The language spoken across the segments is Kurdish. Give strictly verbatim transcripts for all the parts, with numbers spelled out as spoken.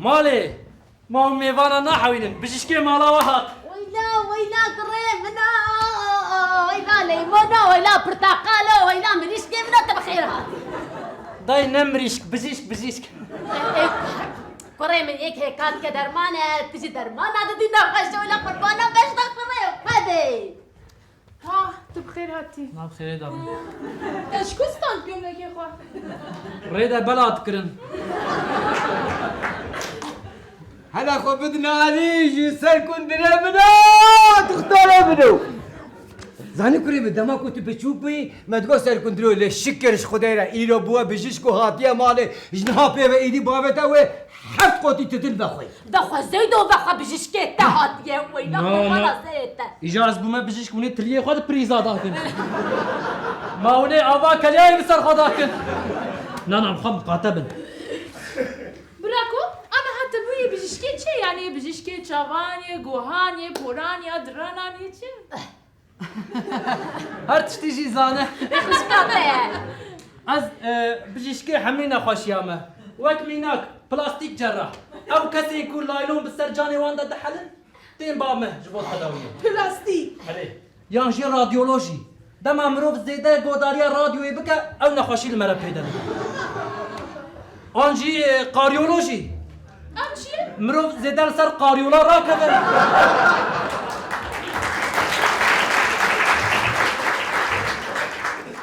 Malê, ma hûn mêvana nahewînin, bijîşkê mala we hat. Weyla, weyla kurê min a, weyla leymona, weyla pirteqalo, weyla mirîşkê min a, tu bi xêr hatî. Dayê ne mirîşk, bijîşk, bijîşk. Ê, ê, kurê min yek hêka dike derman e, tu jî dermana didî nexweş e, weyla qurbana beş de kurê xwedê. Ha, tu bi xêr hatî. Nav xêrê de bin. Te ji ku stand gömlekê xwe? Rê de bela dikirin. Hele xwe bidin alî, ji ser kundire min a, dixtare min o. Zanî kurê min, dema ku tu biçûk bûyî, me digot ser kundire, lê şikir ji Xwedê re, îro bûye bijîşk û hatiye malê, ji niha pê ve êdî bavê te wê heft qotî titil vexwê. Vexwe Zeydo, vexwe bijîşkê te hatiye, weyla Na, qurban na. Zeyê te. Îcar ez bûme bijîşk, hûnê tiliyê xwe di prîza dakin. Ma hûnê ava kelyayê bi ser xwe dakin. Na, na, xwe miqate bin. Bira ku, em hate bûyê bijîşkê çi? Yanî bijîşkê çavan yê, guhan yê, poran ya, diranan yê çi? Her tiştî jî zane. Xwişka te ye. Ez, e, bijîşkê hemî nexweşiya me. Wek mînak, plastîk cerrah. Ew kesên ku laylon bi ser canê wan de dihelin, tên ba me ji bo tedawiyê. Plastîk? Erê. Yan jî radyolojî. Dema mirov zêde godariya radyoyê bike, ew nexweşî li me re peyde dibe. An jî, e, karyolojî. Ev çi ye? Mirov zêde li ser karyola rakeve.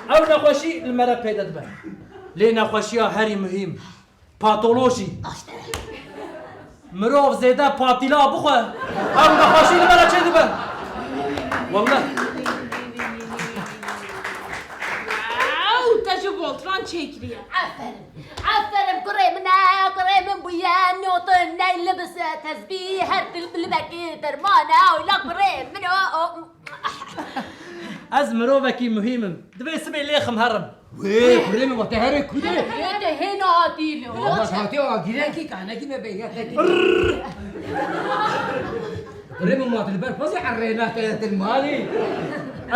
Ew nexweşî li me re peyde dibe. Lê nexweşiya herî muhîm, patolojî. Mirov zêde patîla bixwe, ew nexweşî li me re çêdibe. Welleh. Wow, te ji Voltran çêkiriye. Aferin. Aferin kurê min e, kurê min bûye newton ney libis tezbî, her til bilibekî derman e, oyla kurê min o, o. Ez mirovekî muhîm im. Divê sibê lêxim herim. Wê, kurê min, ma te herê ku de? Yê te hê nehatî li. Ma hatiye agîrekî, kanekî me beyne te. Kurê min, ma tu li ber pezê errêna te ya til malî.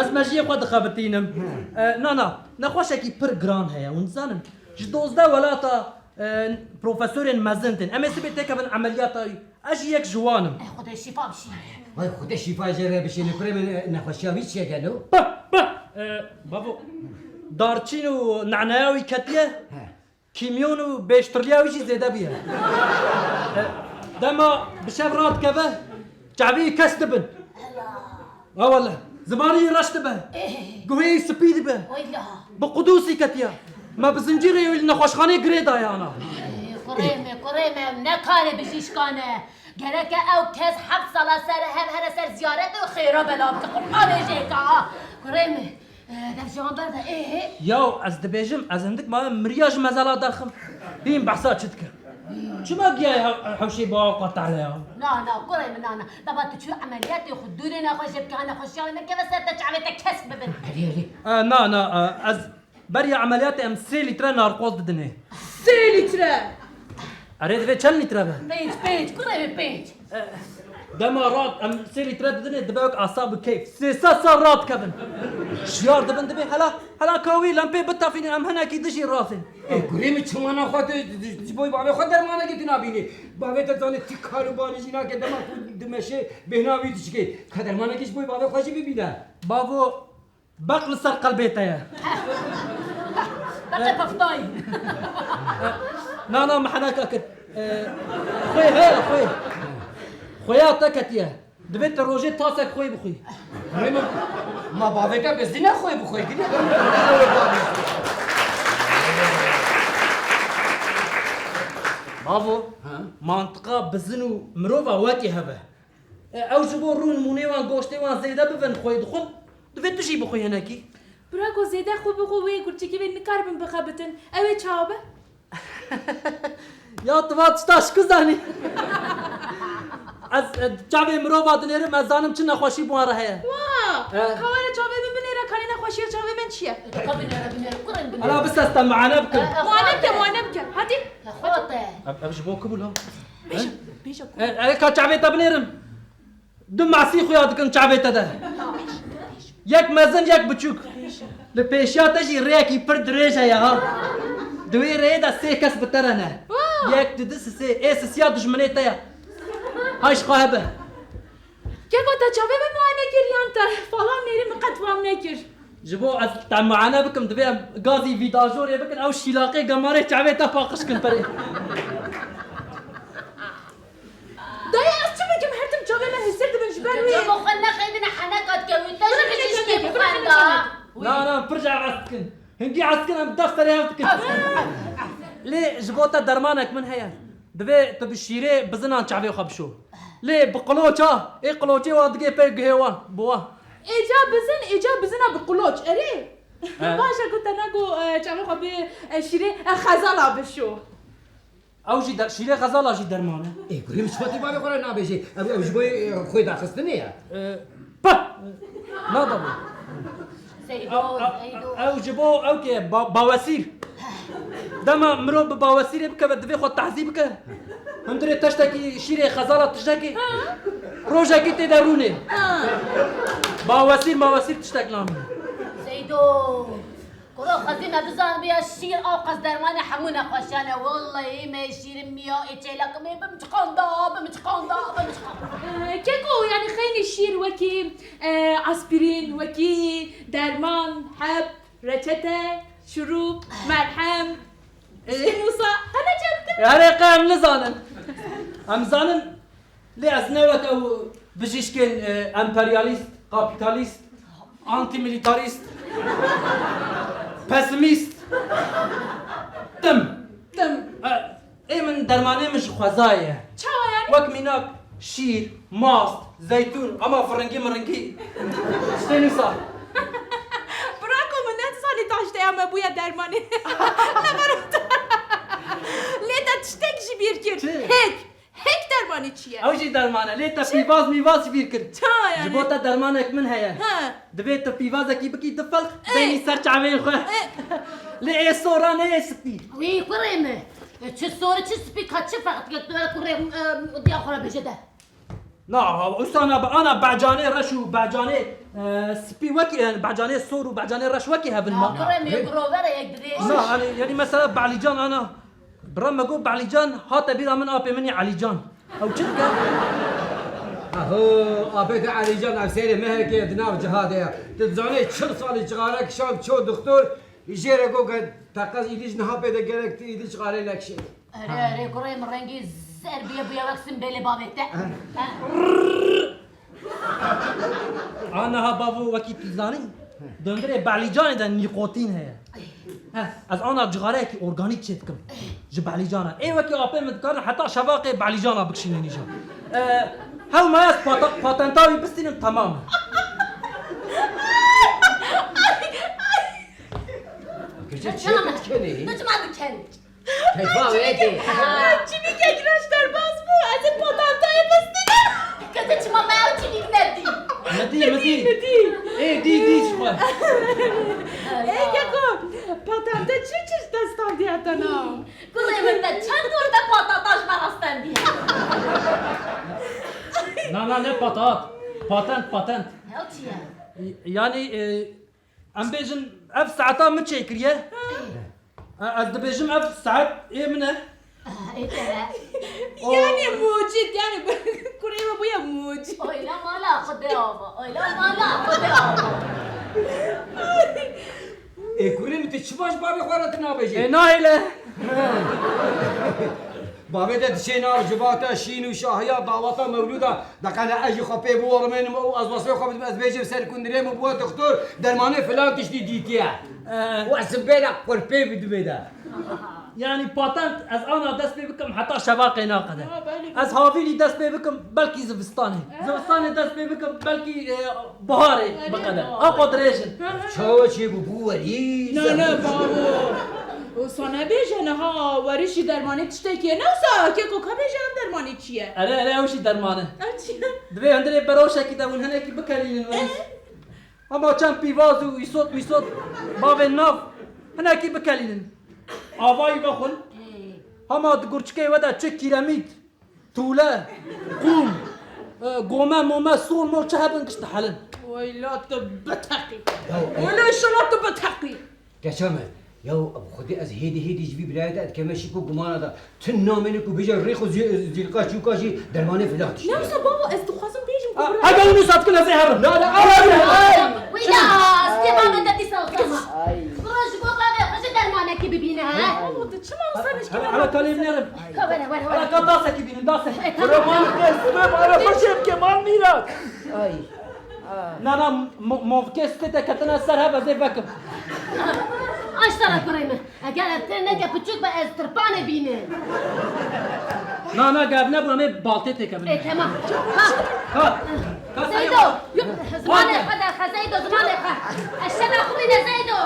Ez mejiyê xwe dixebitînim. E, na, na, nexweşekî pir giran heye, hûn dizanin. Ji dozdeh welata, e, profesorên mezin tên. Em ê sibê têkevin emeliyata wî. Ez jî yek ji wan im. Ey, Xwedê şîfa bişîne. Vay, Xwedê şîfa jê re bişîne. Kurê min, e, nexweşiya wî çi ye gelo? Pah, pah! E, bavo, darçîn û neneya wî ketiye. He. Kîmyon û bêştirliya wî jî zêde bûye. E, dema bi şev radikeve, çavê wî kes dibin. Ha wele, zimanê wî reş dibe. Eh. Guhê wî spî dibe. Weyla. Bi qudûsî ketiye. Me bi zincîrê wî li nexweşxaneyê girê daye ana. Eh, kurê me, kurê me, ne karê bijîşkan e. Gereke ew kes heft sala ser hev here ser ziyaret û xêra bela bike. Qurbanê jê ka. Kurê me, eh, dev ji wan berde, eh. Yaw, ez dibêjim, ez hindik maye miriya ji mezela derxim. Hîn behsa çi dike? Çima giya hew-, hewşê bawa qatale ya? Na, na, kurê min, na, na. Dema tu çû emeliyatê xwe dûrê nexweşê bike, ha nexweşiya wê nekeve ser te, çavê te kesk bibin. Erê, erê. E, na, na, e, ez beriya emeliyatê em sê lître narkoz didinê. Sê lître? Erê, divê çend lître be? Pênc, pênc, kurê min, pênc. E, dema rat em sê lître didinê, dibe wek asab û keyf. Sê sed sal rat kevin. Şiyar dibin, dibê hela, hela ka wî lempê bitefînin, em hinekî dijî razên. Ê, kurê min, çima naxwe tu ji bo bavê xwe dermanekê tu nabînî? Bavê te zanê tu kar û barê jî nake, dema ku dimeşe bêhna wî dişikê. Ka dermanekê ji bo bavê xwe jî bibîne. Bavo, beq li ser qelbê te ye. Beqê peftayî. Na, na, me heneka kir. E, xwê, he, xwê. Xwêya te ketiye. Divê tu rojê tasek xwê bixwî. Kurê min, ma bavê te bizîne xwê bixwê, gine. Bavo, ha? Mantiqa bizin û mirova wekî hev e. E, ew ji bo rû nimûnê wan, goştê wan zêde bibin, xwê dixwin, divê tu jî bixwî hinekî. Bira ku zêde xwe bixwe wê gurçikî vê nikaribin bixebitin. Ew ê çawa be? Ya tu va tişta ji ku zanî? Ez, e, çavê mirova dinêrim, ez zanim çi nexweşî bi wan re heye. Wa! E. Ka were çavê min binêre, kanî nexweşiya çavê min çi ye? Ka binêre, binêre, kurê min binêre. Ala biseste, mane bikin. E, e, mane bike, mane bike. Hadi. Xwate. Ev, ev ji bo ku bû la? Bêje, bêje ku. E, e, ka çavê te binêrim. Du masî xuya dikin çavê te de. Yek mezin, yek biçûk. Li pêşiya te jî rêyekî pir dirêj heye ha. Di wê rêyê de sê kes bi te re ne. Yek, du, du, sisê. Ê sisiya dijminê te ye. Hay ji xwe hebe. Keko, te çavê min muayene kir yan te falan nêrî min qet wan nekir. Ji bo ez te muayene bikim, divê em gazî vîdajorê bikin, ew şîlaqê gemarê çavê te paqij kin perê. Dayê, ez çi bikim? Her tim çavê me hêsir dibin ji ber wê. Tu bo xwe nexeyidine heneka dikewî. Te ji min çi ştê bixwenda? Na, na, pir ji ev ez dikin. Hingî ez dikin, em def serê hev dikin. Lê ji bo te dermanek min heye. Divê tu bi şîrê bizinan çavê xwe bişo. Lê bi qiloça, ê qiloçê wan digê pê guhê wan, bi wan. Êca bizin, êca bizina bi qiloç, erê. He. Baş e ku te nago, e, çavê xwe bi, e, şîrê, e, xezala bişo. Ew jî de-, şîrê xezala jî derman e. Ê, kurê min, çima tê bavê xwe re nabêjê? Ew, ew ji bo, e, xwê daxistinê ye. E, pah! Nada bu. Seydo, ew, ew, Seydo. Ew ji bo ew kê ba-, bawesîr. Dema mirov bi bawesîrê bikeve, divê xwe tehzî bike. Hundirê teştekî şîrê xezala tiştekî. Rojekî tê de rûnê. Ha. Bawesîr mawesîr tiştek namîne. Seydo. Kuro xwezî me bizanibûya şîr ew qas dermanê hemû nexweşiyan e. Wellehî me şîrin miya ê çêlekimê bimçiqanda, bimçiqanda, bimçiqanda. Eh, keko, yanî xeynî şîr wekî, eh, aspirîn, wekî derman, heb, reçete, şurûp, merhem, eh, işte nûsa, qene çevtir. Erê qe em nizanin. Em zanin. Lê ez ne wek ew bijîşkên, e, emperyalîst, kapîtalîst, antîmîlîtarîst, pesimîst tim. Tim. E, ê min dermanê min ji xwezayê ye. Çawa yanî? Wek mînak şîr, mast, zeytûn, ama firingî miringî. Tiştê nûsa. Brako min nedizanî taşteya me bûye dermanê. Lê te tiştek ji bîr kir. Çi? Hêk. Hêk dermanê çi ye? Ew jî derman e. Lê te pîvaz mîvaz ji bîr kir. Ça yanî? Ji bo te dermanek min heye. He. Divê tu pîvazekî bikî du felq, ê, beynî ser çavên xwe. Ê. Lê ê sora ne ê spî. Wî kurê min. E, çi sor çi spî ka çi ferq dike? Tu kurê, e, diya xwe re bêje de. Na, usa na ana becanê reş û becanê, e, spî wekî, yani becanê sor û becanê reş wekî hevin ma. Ya kurê min, kurê min yek dirêj. Na, yani, yani mesela Belîcan ana. Bira me got, Belîcan, hate bîra min apê min ê Elîcan. Ew çi dike? Aho, apê te Elîcan, ev serê mehekê di nav cihadê ye. Tu dizanî çil salî cixare kişand ço doktor, jê re got ke teqez îdî ji niha pê de gerek tu îdî cixarê nekişê. Erê, erê, kurê min rengî zer bûye, bûye wek simbêlê bavê te. Ha. Ha. A niha bavo wekî tu zanî, di hundirê Belîcanê de nîkotîn heye. Heh, ez ana cixareyekî organîk çêdikim. Ji Belîcana. Ê wekî apê min dikarin heta şevaqê Belîcana bikişînin îja. E, hewma ez pata-, patenta wî bistînim, temam e. Gece çêtir dikenî. Tu çima dikenî? Keyfa wê tê. Çimîkek reş derbas bû, ez ê patentayê bistînim. Kete çima me ew çimîk nedî? Midî, midî. Midî. Ê, dî, dî ji xwe. Ê, keko, patente çi çi ji te standiye te na? Kurê min, te çend dor te patata ji me re stendiye? Na, na, ne patat. Patent, patent. Ew çi ye? Y-, yanî, e, Em bêjin, ev saeta min çêkiriye. E, ez dibêjim, ev saet ê min e. Ê te ne? O- Yani mucit, yani kurê me bûye mucit. Oyla mala Xwedê ava, oyla mala Xwedê ava. Ê kurê min, tu çima ji bavê xwe re tu nabêjî? Ê nahêle. Bavê te dişê nav, civata, şîn û şahiya, dawata, mewlûda, de qene ez jî xwe pê biwerimênim û ez wesfê xwe bidim, ez bêjim ser kundirê min bûye doktor, dermanê filan tiştî dîtiye. Ee. Û ez simbêla qurpê bidimê de. Yani patent ez ana dest pê bikim heta şevaqê naqede. Ha, belê. Ez havînî dest pê bikim belkî zivistanê. Ha. Zivistanê dest pê bikim belkî, e, Baharê biqede. Apo dirêj in. Çawa çêbû bû werî? Na, na, bavo. Wisa nebêje niha werî jî dermanê tiştekî ye. Ne wisa keko ka bêje ev dermanê çi ye? Erê, erê, ew jî derman e. Ev çi ye? Divê hundirê beroşekî de hûn hinekî bikelînin werî. Eh? Hema çend pîvaz û îsot mîsot bavên nav hinekî bikelînin. Avayî vexwin. Hema di gurçikê we de çi kîremît. Tûle, qûm, e, gome, mome, sol mol çi hebin giş dihelin. Weyla tu biteqî. Ya, e- Weyla inşallah tu biteqî. Keça me, Ya Xwedê ez hêdî hêdî ji vî birayê te dikeme şîk û gumana de. Tim namêne ku bêje rêx û zî-, zîlqa çûka jî dermanê filan tiştî ye. Ne wisa babo, ez dixwazim bêjim ku Ha, bira- Hebe hûn wisa dikin ez ê herim. Na, na, ay, ay. Wî da, stê bavê te dîsa utanma. Ay. Bira ji bo bavê xwe jî dermanekî bibîne, he? Babo, tu çima wisa Hele, hele, ta lê binêrim. Ka were, were, were. Hele, ka dasekî bînin, dasek. E, tamam. Bira, mal kes, bira, bana xwe jê bike, mal mîra. Ay. Na, na, mo-, movkê stê te ketine ser hev, ez ê vekim. Aştara kurê min. Eger ev tê neke piçûk be, ez tirpanê bînim. Na, na, ge ev nebûn, em ê baltê têkevin. Ê, temam. Ha. Ka, ka Seydo, yo, zimanê xwe derxe, Seydo, zimanê xwe. Eşşeda xwe bîne, Seydo.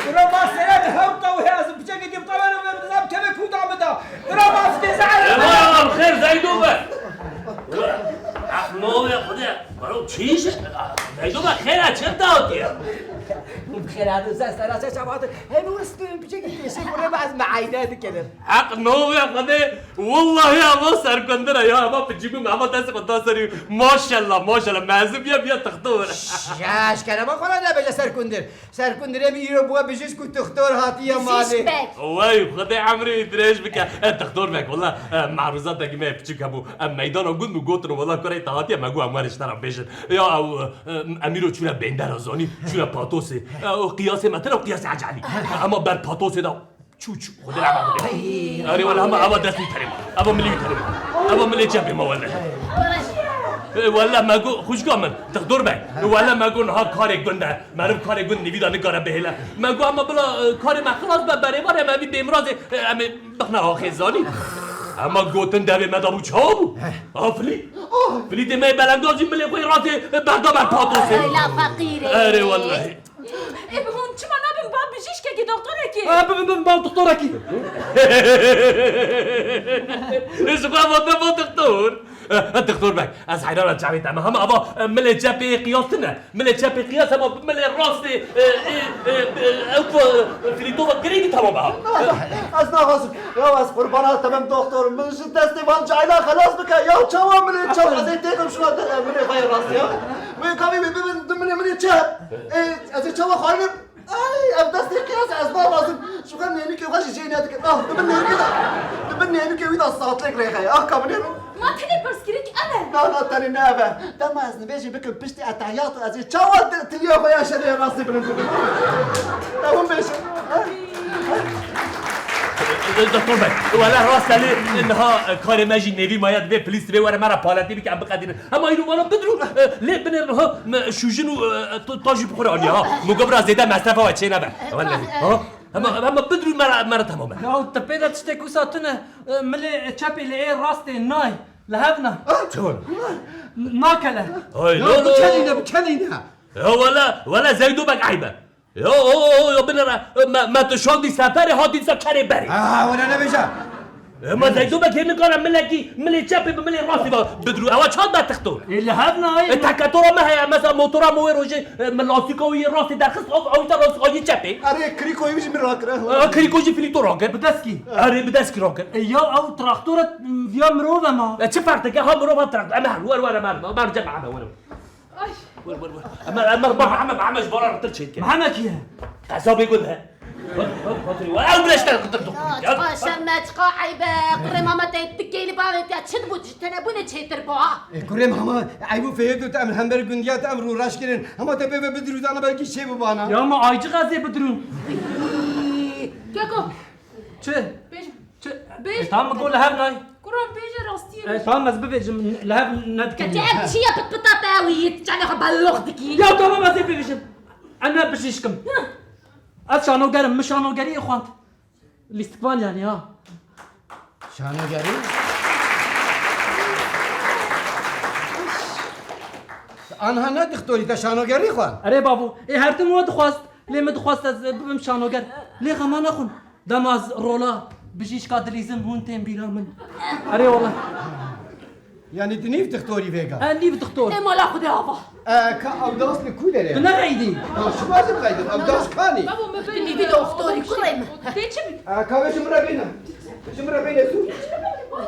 Bira ma sere di hewta wê ez piçekê dî bi tawera wê dizam keve kûta min da. Bira ma stê zehre. Ema xêr Zeydo be. Ah, no ya Xwedê. Baro çî iş? Zeydo be xêr e, çi da hatiye? Bi xêr hatin, ser sera ser çav hatin. Hem wis tu piçekê têşê kurê be ez meayne dikerim. Heq no ya Xwedê. Wallahî eva serkundir e ya, eva piçîbû me, eva destê xwe da serî. Maşallah, maşallah, mezin biya, biya tixtor. Ya, eşkere ma xwe ne bêje serkundir. Serkundirê min îro bûye bijîşk û tixtor hatiye malê. Bijîşk bek. Wey, Xwedê emrê wî dirêj bike. E, tixtor bek, wela, e, merûzatekî me piçûk hebû. Em meydana gund û gotin, wela kurê te hatiye, me got em werin ji te re bêjin. Ya, ew, e, em îro çûne bêndera zanî, çûne patosê. E, o qiyasê me tune, qiyasê ecelî. Ema ber patosê de Çû, çû, Xwedê rehma bide. Ay. Erê wele hema eva dest wî terê ma. Eva milê wî terê ma. Eva milê çepê ma wele. E, wele me got, xwişka min, tixdor be. E, wele me got niha karê gund e. Meriv karê gund nivî de nikare bihêle. Me got, ema bila, e, karê me xilas be, berêvar em evî bêmirazê, e, em ê bixne axê zanî. Ema gotin devê me de bû çawa bû? Ha, filî. Filî dê me belengazî milê xwe rastê, e, berda ber patosê. Ela feqîrê. Erê wele. Ê, bi hûn çima nabin ba bijîşkekî, doktorekî? Ha, bibin, bibin ba doktorekî. Ji xwe va te ba doktor. Eh, doktor bek, ez heyrana çavê te me. Hema ava, eh, milê çepê qiyas tune. Milê çepê qiyas hema bi milê rastê, eh, eh, eh, eh, ew ku, eh, filîtova girêdî tamam ha. Ez naxwazim. Ya ez qurbana te bim doktor. Min ji destê van cayla xelas bike. Ya çawa milê çep. Ez ê têkim şuna te, eh, milê xwe yê rast ya. Wê kavê wê bibin du milê milê çep. Ê, ez ê çawa xwarin? Ay, ev destê qiyas e, ez naxwazim. Ji xwe nênikê xwe jî jê nedikin. Ah, di bin nênikê de, di bin nênikê wî de satlêk rêxe ye. Ah, kabinê min. Ma tenê pirsgirêk ev e? Na, na, tenê ne ev e. Dema ez nivêjê bikim piştî etehiyat û ez ê çawa di-, tiliya xwe ya şerê rastê bilind bibim? Ew hûn bêjin. Ha? Doktor Bey, wele rast e lê niha karê me jî nêvî maye, divê plîstrê were me re paletî bike, em biqedînin. Hema îro vana bidrû, e, lê binêrin ha, me şûjin û, e, to-, ta jî bi xwe re aniye ha. Min got bira zêde mesrefa we çê nebe. Wele, ha? Hema, hema bidrû me re, me re temam e. Ya, tu pê de tiştek wisa tune, e, milê çepê li ê rastê nay, li hev na. Çawa? Nakele. Ay, Ya, no, no. biçelîne, biçelîne. Ya, wele, wele Zeydo bek eyb e. Ya, o, o, ya, binêre, me, me tu şandî seferê, hatî dîsa kerê berê. Ah, wele nebêje. E, ma Zeydo bek hê nikare milekî, milê çepê bi milê rastî ve bidrû. Ewa çand be tixtor. Ê, li hev nayê. E, teketora me heye, mesela motora me wê rojê, e, min lastîka wî yê rastî derxist, ew, ew te lastîka yê çepê. Erê, krîko wî jî min rakir, e. E, krîko jî filîto rakir. Bi deskî. Erê, bi deskî rakir. E, ya ew traktora, m, viya mirov e ma. E, çi ferq dike? Ha mirov ha traktor. Em her, wer, wer, em her. Em her cem, em her. Ay. Wer, wer, wer. Em, em, em, em, em, em ji bala retir çêdike. Mihemed kî ye? Qezabê gund he. Wer, wer, wer, wer. Ew bile ji te retir dixwin. Ya, çiqa şerm e, çiqa eyb e. Kurê mama te tikê li bavê te çi dibû, ji tenebûnê çêtir bû, ha? E, kurê mama, eyb û fêr dû te em hember gundiya te em rû reş kirin. Hema te pê ve bidrû dana belkî çê bibana. Ya ma aycix ez ê bidrûm. Keko. Çi? Bêj. Çi? Bêj. E, tamam, go li hev nay. Kuran bêje rastiyê. E, tamam, ez bibêjim, li hev nedikim. Keçê ev çi ye, pit pita te wî, tu çavê xwe bellox dikî. Ya tamam, ez ê bibêjim. Ez ne bijîşk im. Hı. Ez şanoger im, min şanogeriyê xwend. Lîstikvan yanî ha. Şanogerî? Anha ne dixtorî te şanogerî xwend? Erê bavo, ê her tim we dixwest. Lê min dixwest ez bibim şanoger. Lê xema nexwin. Dema ez rola bijîşka dilîzim hûn tên bîra min. Erê wele. Yanî tu nîv dixtorî vêga? E, nîv dixtor. Ê mala Xwedê ava. E, ka Ewdas li ku derê? Tu nereydî? Ha, şima jî biqeydin. Ewdas kanî? Babo, me Tu nîvî doktorî kurê min. Tê çi bî? E, ka vê ji min re bêne. Ji min re bêne zû.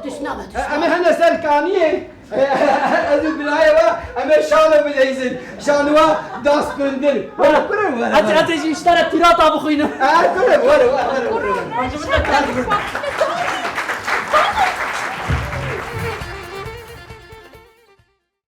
Tişt nabe, tişt E, em ê hene ser kaniyê. Ez û birayê we, em ê şano bileyzin. Şano we dast pirindin. Were, were, were, Ez, were. ez ê jî ji te re pîrata bixwînim. Ha, were, were, were, were, were, were.